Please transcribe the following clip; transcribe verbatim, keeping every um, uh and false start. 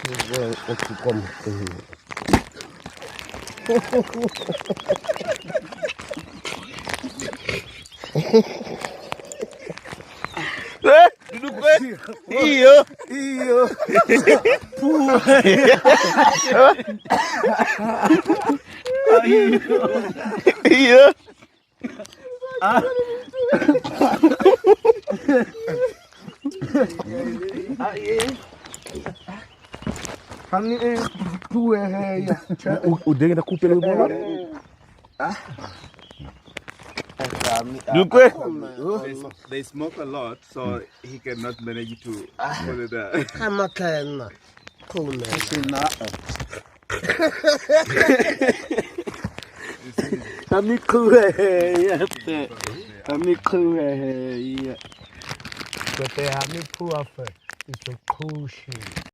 Mwen pran yon ti kòm. Eh, Doudou kwè? Iyo. Iyo. Iyo. Ah. Fanmi, eh, tou, eh, eh, ya. Ou, ou, ou deja koupe l pou lòt? Doudou kwè? They, sm- they smoke a lot, so he cannot manage to put it down. Kama kama. Koumen. Ami kouwè, yeah. Ami kouwè, yeah. Kote ami pou afè. It's a cool shit.